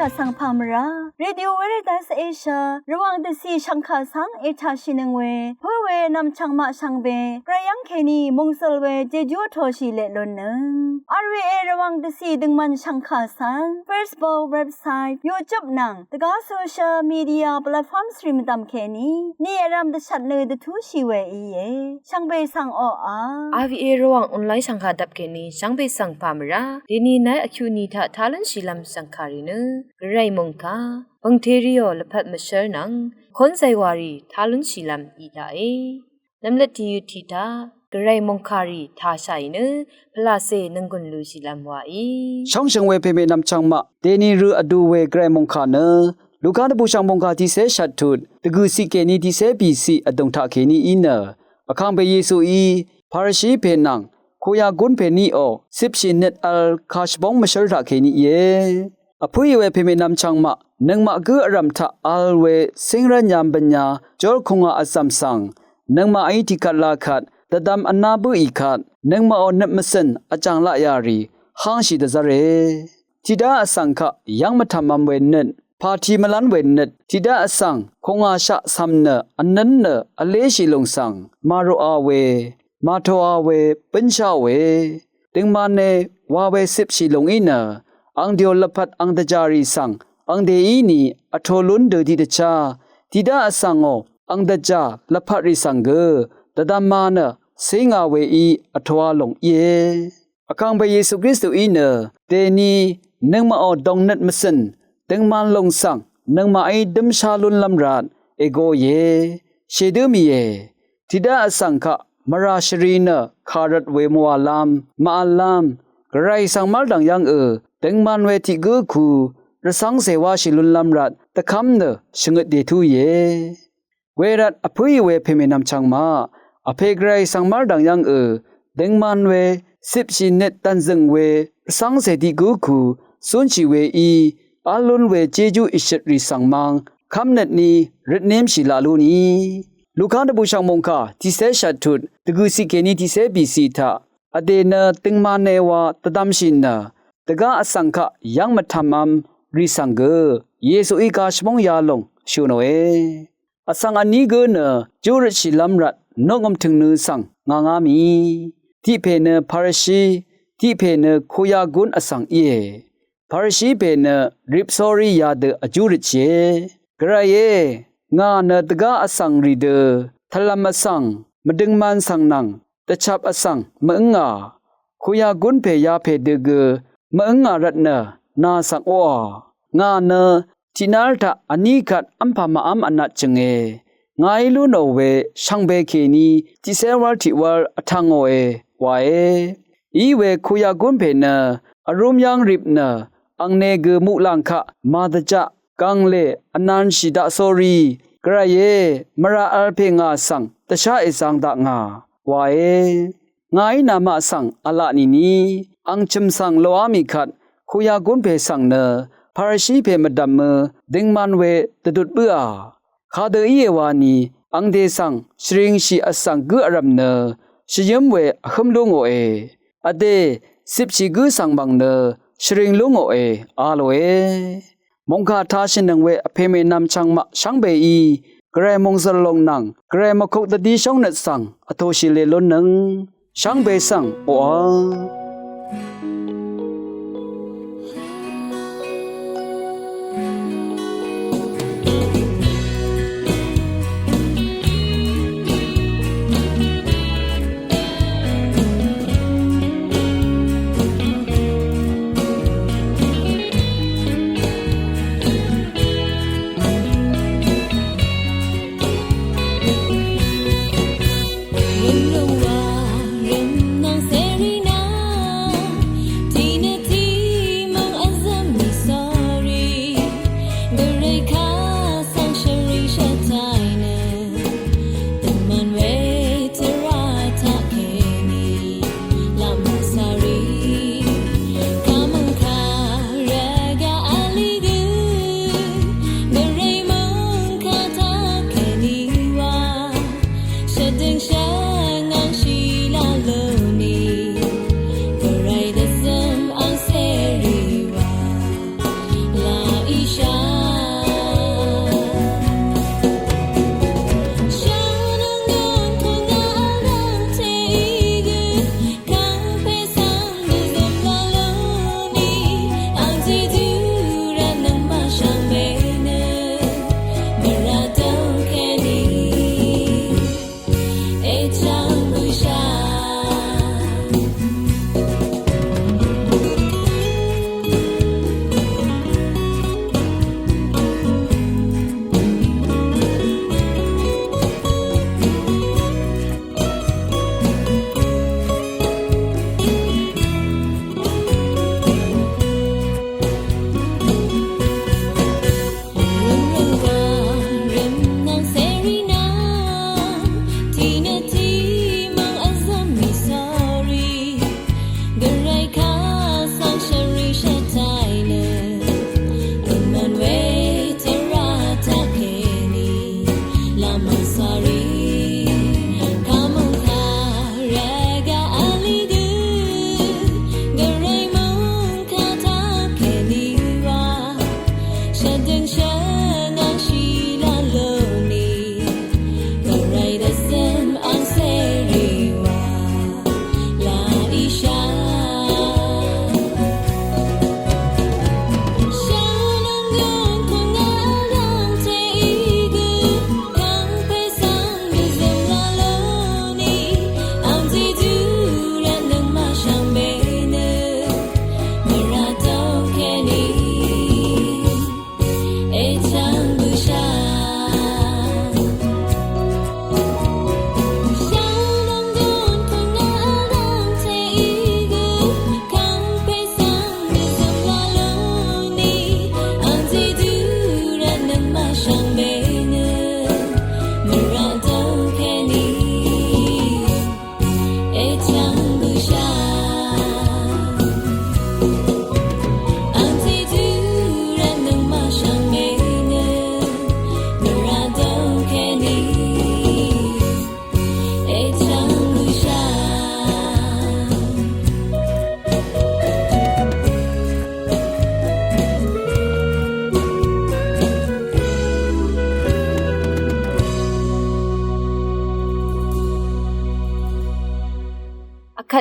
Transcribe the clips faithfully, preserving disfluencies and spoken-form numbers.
Vsvng pà mvrá Radio Veritas Asia Rvwàng dvcì shvngkà svng ètaqshìnøng we pǿ we nv̀mchv̀ng maq shvngbe gvray yv́ng kèní mòngsøl we jejú vtōshì leq lunnøng. R V A Rvwàng dvcì døngmvn shvngkà svng Facebook, website, YouTube nvng dvgá social media platforms rì mvdv̀m kèní ni vrv̄m dvshvt nø dvtúshì we íe. Shvngbe svng oqà R V A Rvwàng online shvngkà dvp kèní shvngbe svng pà mvrá dèni nái vkyuqni taq tá lúnshìlv́m shvngkàrì nø gvray mòngkà pv̀ngteriò lvpat mvshv́r nvng kónzay wàrì tá lúnshìlv́m í taqe. Nvmløt tìyøt tiq taq gvray mòngkàrì tāshàì nø pvlacè nònggùn lushìlv́m wàí. Shóngshø̀ng we pèmè nv̀mchv̀ng maq dèni rø vdu we gvray mòngkà nø Luka dvbùshv̀ng mòngkà tiqcé shvttut dvgø̀ciq kèní tiqcé bìciq vdùng taqkèní í nø Vkàngpè Yesuí Parishí pè nvng koya gún pè níò cipshì nøt vl kà shvbóng mvshǿr taqkèní íe. Vpǿì we pèmè nvmchv̀ng maq nøngmaq gǿ vrv̀m taq vl we cíngrv́n yambø̀n ya jórkùngà vzv̀m svng nøngmaqí tiqkvt lakvt dvdvm vná bǿì kvt nøngmaqò nøt mvcø̀n vjàng laqyà rì hángshì dvzv́re. Tiqdá vsvng kaq yv́ng mvtv̀mv̄m we nøt, pàti mvlv́n we nøt, tiqdá vsvng kùngàshaq cv̀m nø vnǿn nø vléshì lùng svng màroqa we, màtòa we, bǿnsháò we, døngmane wa we cipshì lùng í nø ang dìò lvpat ang dvjàrì svng ang dèíni vtō lún dø tiqdvchá tiqdá vsvngò ang dvjà lvpatrì svng gø dvdvma nø cínga weí vtōa lùng íe. Vkàngpè Yesu Kristuí nø dèni nøngmaqò dòngnøt mvcø̀n døngman lùng svng nøngmaqí dǿmshá lúnlv́m rvt ègoìe. Shèdǿ mìe. Tiqdá vsvng kaq mvrà shvri nø kàrøt we mvwàlv́m màvllv́m gvray svng mv́rdv̀ng yv́ngø døngman we tiq gǿ ku rvcv́ngcè wáshì lúnlv́m rvt dvkv́m nø shvngøt dètúìe. Wervt vpǿì we pèmè nvmchv̀ng maq vpè gvray svng mv́rdv̀ng yv́ngø døngman we cipshì nøt dv̀nzø̀ng we rvcv́ngcè tiq gǿ ku cúnshì weí v́l lún we jéjú ìshøtrì svng mang kv́mnøtni røtnémshì laq lú ni. Luka dvbùshv̀ng mòngkà tiqcé shvttut dvgø̀ciq kèní tiqcé bìciq taq vdè nø døngmane wa dvdvmshì nø dvgá vsvng kaq yv́ng mvtv̀mv̄m rì svng gø Yesuí kà shvbóng yalòng shø̀ nòe. Vsvng vní gǿ nø júrøtshìlv́m rvt nokngø̀m tø̀ngnø svng ngàngá mì. Tiq pè nø Parishi, tiq pè nø koya gún vsvng íe. Parishi pè nø rip sórí yadø vjúrøtshìe. Gvrayé, ngà nø dvgá vsvng rì dø tvlvm vsvng mvdøngman svng nvng dvchap vsvng mv-ǿngà. Koya gún pè yapè dø gø mv-ǿngà rvtnø nà svng oqà. Ngà nø tiqnár taq vní kvt v́mpà màv́m vnatjø̀nge. Ngàí lú nò we shvngbe kèní tiqcé wál tiq wál vtv̄ngòe wae. Iwe koya gún pè nø vrúm yv́ng rip nø angne gø muqlàng kaq màdvjaq gv̀nglè vnanshì daqsórí, Gvrayé, mvrà vl pè ngà svng dvshá èzāng dakngà wae. Ngàí namaq svng v̄la nìni ang chø̀m svng loqá mì kvt koya gún pè svng nø Parishi pè mvdv̀mø døngman we dvdut bǿà. Kadø íe wani ang dè svng shvringshì vsvng gǿ vrv̀m nø shvyǿm we vhǿm lú ngòe. Vdè cipshì gǿ svng mv̀ng nø shvring lú ngòe a lòe. Mòngkà tāshìnøng we vpè mè nvmchvng maq shvngbeí gvray mòngzø̀l lòng nvng gvray mvkok dvdí shóngnøt svng vtōshì lè lúnnøng shvngbe svng oqà.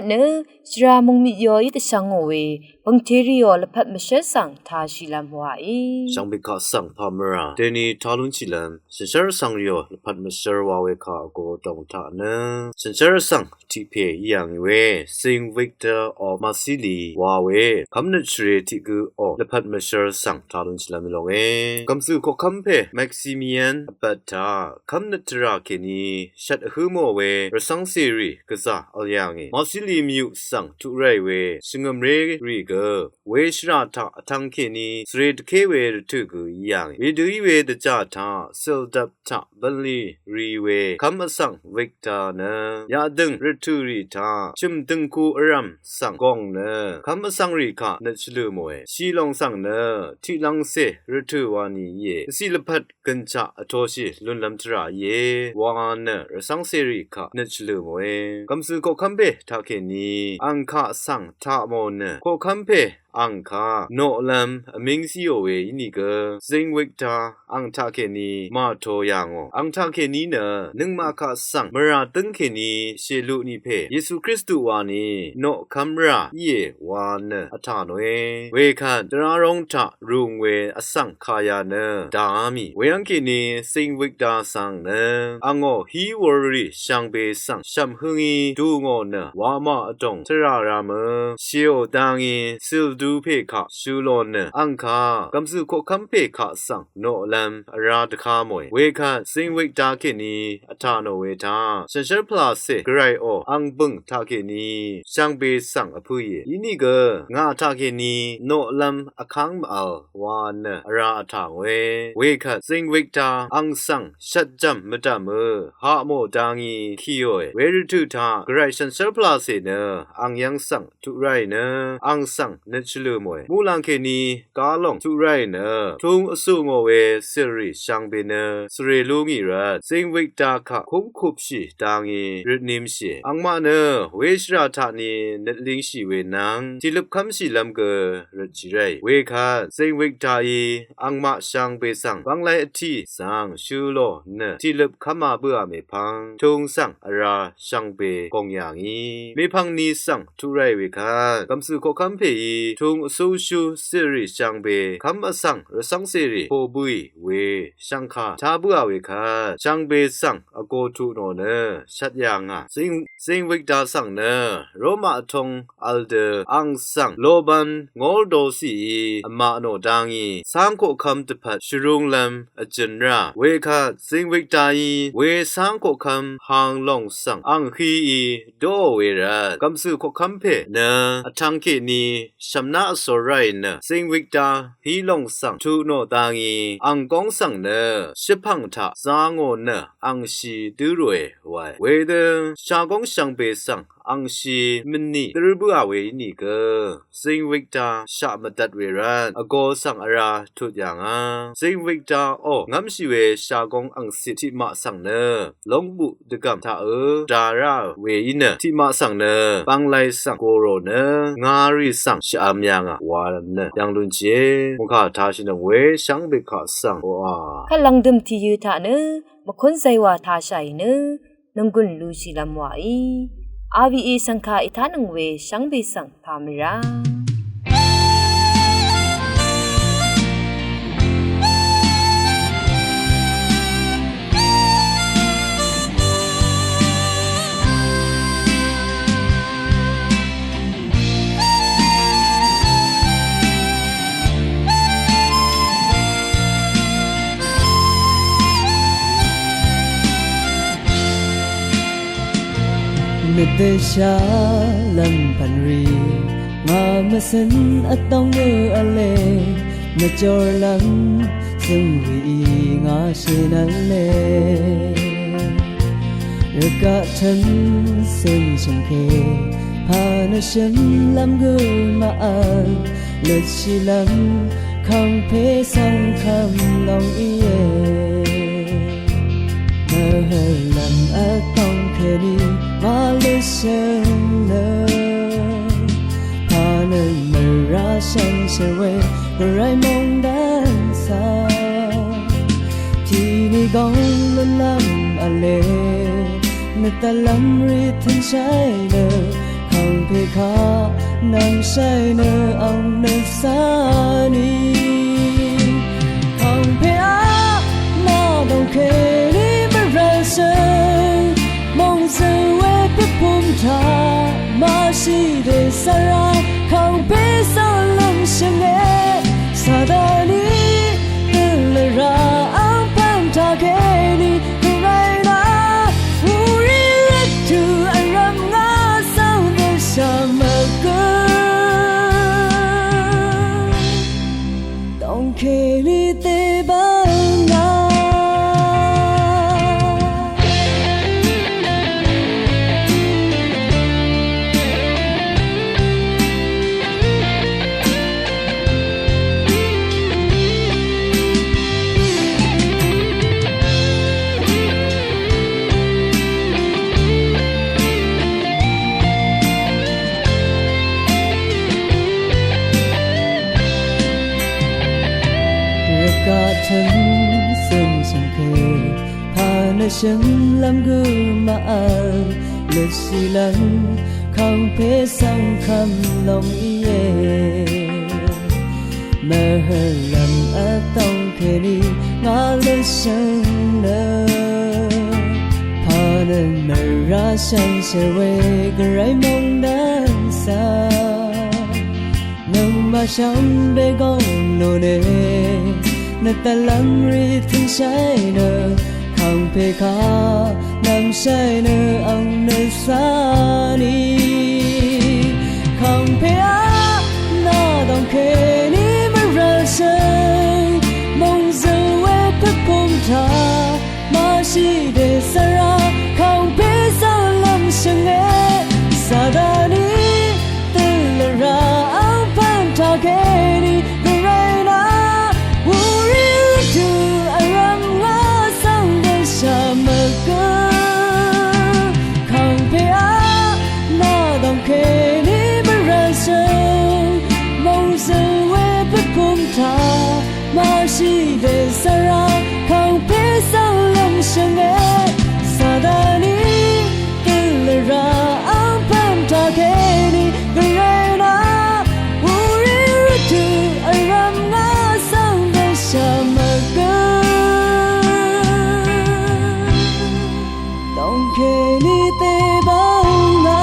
Nø shvra mungmit yoí dvshvngò we bø̀ngtèrìò lvpat mvshv́r svng tāshìlv́m wàí. Shvngbè kaq svng pà mvrà dèni tālúnshìlv́m shànshér vsvng rìò lvpat mvshv́r wa we kà vgō dòng taq nø shànshér vsvng tiq pè í yà ngì we Saint Victor of Marsilly wa we kv́mnøt shvrē tiq gø ò lvpat mvshv́r svng tālúnshìlv́m í lónge. Gv̀mzø̀ koqkv́m pè Maximian vbvt taq kv́mnøt tvrà kèní shvt vhǿ mò we rvcv́ngcèrì gvzà vl yà ngì Marsilly mvyuq svng tuq ráì we shvngø̀mré rì gø we shvrà taq vtvng kèní svre dvké we rvtø̀ gø í yà ngì. Wedø í we dvjà taq sildvp taq bv̀nlì rì we kv́m vsvng Victor nø yadø̀ng rvtø̀ rì taq chø̀m dø̀ngku vrv̀m svng gòng nø kv́m vsvng rì kaq nøt shvlø̀ mòe. Shilòng svng nø tiqlv́ngcè rvtø̀ wani íe. Dvciq lvpat gø̀nchaq vtoshì lúnlv́m tvrà íe wa nø rvcv́ngcèrì kaq nøt shvlø̀ mòe. Gv̀mzø̀ koqkv́m pè taq kèní ang kaq svng taq mò nø koqkv́m pè ang kaq noqlv́m vmíng zíò we ínìgø Saint Victor ang taq kèní màto yà ngò. Ang taq kèní nø nøngmaq kaq svng mvrà dǿng kèní shèlu ni pè Yesu Kristu wani noqkv́m rà íe wa nø vtà nòe. Wekvt dvrarong taq rùng we vsvng kaya nø dàá mì. Weyv́ng kèní Saint Victor svng nø angò hí wur rì shvngbe svng shv̀m hǿngí dù ngò nø wamà vdòng tvrà ramø shèò dangí sìldu pè kaq shø̀ lò nø ang kaq gv̀mzø̀ koqkv́m pè kaq svng noqlv́m vrá dvká mòe. Wekvt Saint Victor kèní vtà nò we taq shànshér pvlàcè gvrayò ang bø̀ng taq kèní shvngbe svng vpø̀ìe. Inìgø ngà taq kèní noqlv́m vkáng mv-vl wa nø vrá vtà ngòe. Wekvt Saint Victor ang svng shvtjv̀m mvdv̀mø haq mò dangí kìòe. Wervtø̀ taq gvray shànshér pvlàcè nø ang yv́ng svng tuq ráì nø ang svng nøt shvlø̀ mòe. Muqlàng kèní gálòng tuq ráì nø tūng vsù ngò we cìlrì shvngbe nø svre lú ngì rvt Saint Victor kaq kúmkupshì dangí røtnimshìe. Angmaq nø we shvrà taq ni nøt língshì we nvng tiqløp kv́mshìlv́m gø røtshì ráì. Wekvt Saint Victor í angmaq shvngbe svng bvnglai vtì svng shø̀ lò nø tiqløp kv́mā bǿà mèpvng tūng svng vrá shvngbe gòng yà ngì. Mèpvng ni svng tuq ráì wekvt gv̀mzø̀ koqkv́m pèí tūng vsúshú cìlrì shvngbe kv́m vsvng rvcv́ngcèrì pò bǿì we shv̀ngkà tá bǿà wekvt shvngbe svng vgō tuq nò nø shvt yà ngà. Saint, Saint Victor svng nø Roma vtóng vl dø ang svng lobv́n ngórdō cìí vmaq nò dangí cáng koqkv́m dvpvt shvrúnglv́m vjøn rá. Wekvt Saint Victor í we cáng koqkv́m hang lòng svng ang híí dóò we rvt gv̀mzø̀ koqkv́m pè nø vtvng kèní shv̀mná vsor ráì nø Saint Victor hí lòng svng tuq nò dangí ang góng svng nø shvpv̀ng taq zá ngò nø angshí dǿ ròe wae. Wedø shagóng shvngbe svng angshí mvnì dǿr bǿà we ínìgø Saint Victor shaq mvdvt we rvt vgō svng vrá tut yà ngà. Saint Victor ò ngv́mshì we shagóng angcit tiqmaq svng nø lóngbuq dvgv̀m taq ø dvrá rá we í nø tiqmaq svng nø bvnglai svng gòrò nø ngarì svng shvvm yà ngà wa nø yv̀ng lúnshìe. Mòngkà tāshìnøng we shvngbe kaq svng oqà kvt lv̀ngdø̀m tìyø̄ taq nø mvkún zaywà tāshàì nø nònggùn lushìlv́m wàí. R V A shv̀ngkà ètánøng we shvngbe svng pà mvrá. Nøt dø sha lv̀mpv̀n rì ngà mvcø̀n vtóng ø v̄le, nø jórlv́m zø̀m rìí ngà shø̀n v̄le. Rvgaq tv́n cø̀n shø̀ngke pà nø shø̀nlv́m gø màvl, nøt shìlv́m kàngpè svng kv́m lòng íe. Mvhø̀lv́m vtóng kèní màløt shø̀n nø pà nø mvrá shvngshø̀n we gvray mòngdàn svng tìni góng lúnlv́m v̄le, nøt dvlv́m rì tø̀n shàì nø Kàngpè kaq nv̀mshàì nø ang nø cà nì. Kàngpè aq nà dòngkèní mvrv̀lshø̀ng mòngzø̀l we pvpùm taq màshì dècvra kàngpè svng lv̀mshø̀nge. Sataní dø lvrà angpv̀n taq kèní gvray nà wuri rvtø̀ vrv̀m ngà svng dvshà mvgø dòngkèní dèbv̀n ngà. Rvgaq tø̀n cø̀n shvngkè pà nø shø̀nlv́m gø màvl lvshìlv́m kàngpè svng kv̀m lòng íe. Mvhø̀lv̀m vdòng kèní ngà lvshø̀ng nø pà nø mvrá shànshér we gvray mòngdàn svng nøngmaq shvngbe gòng lúne. Nø dvlv́m rì tø̀nshàì nø kàngpè kaq nv̀mshàì nø ang nø cà nì. Kàngpè aq nà dòngkèní mvrv̀lshø̀ng mòngzø̀l we pvpùm taq màshì dècvra kàngpè svng lv̀mshø̀nge. Sataní dø lvrà angpv̀n taq kèní gvray nà wuri rvtø̀ vrv̀m ngà svng dvshà mvgø kàngpè aq nà dòngkèní mvrv̀lshø̀ng mòngzø̀l we pvpùm taq màshì dècvra kàngpè svng lv̀mshø̀nge. Sataní dø lvrà angpv̀n taq kèní gvray nà wuri rvtø̀ vrv̀m ngà svng dvshà mvgø dòngkèní dèbv̀n ngà.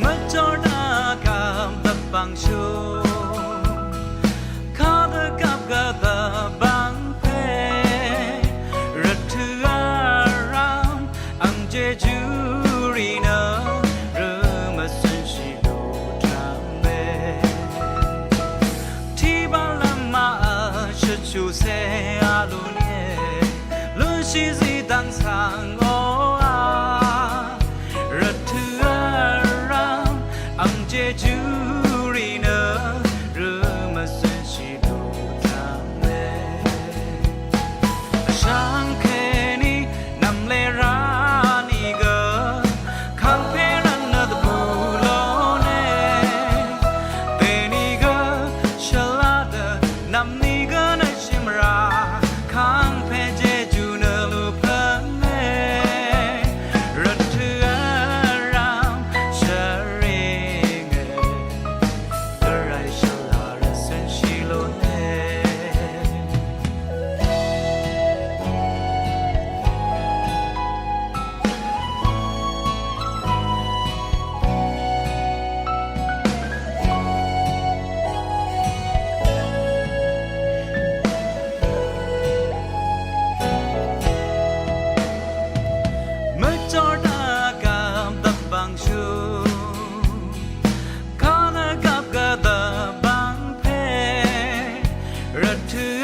Mvjor dvgvp dvbvngshú kadvgvp gvdvbvng pè rvtø̀ vrv̀m ang jejú rì nø rø mvcø̀nshì lú tv̀ng mè. Tiqbaq lv́m màvl shvchuqcè a lú nìe. Lúnshì zí dv́ng svng oqà rvtø̀ vrv̀m ang jejú rì nø rø mvcø̀nshì lú tv̀ng mè. Vshvng kèní nv̀mlé rá nìgø kàngpè rv̀ng nø dvbù lóne. Dènìgø shvlá dø nv̀mnìgø nø shìmvrà kàngpè jejú nø lú pv̀nge. Rvtø̀ vrv̀m shvrìnge. Gvray shvlá rvt cø̀nshì lóne. Mvjor dvgvp dvbvngshú kadvgvp gvdvbvng pè rvtø̀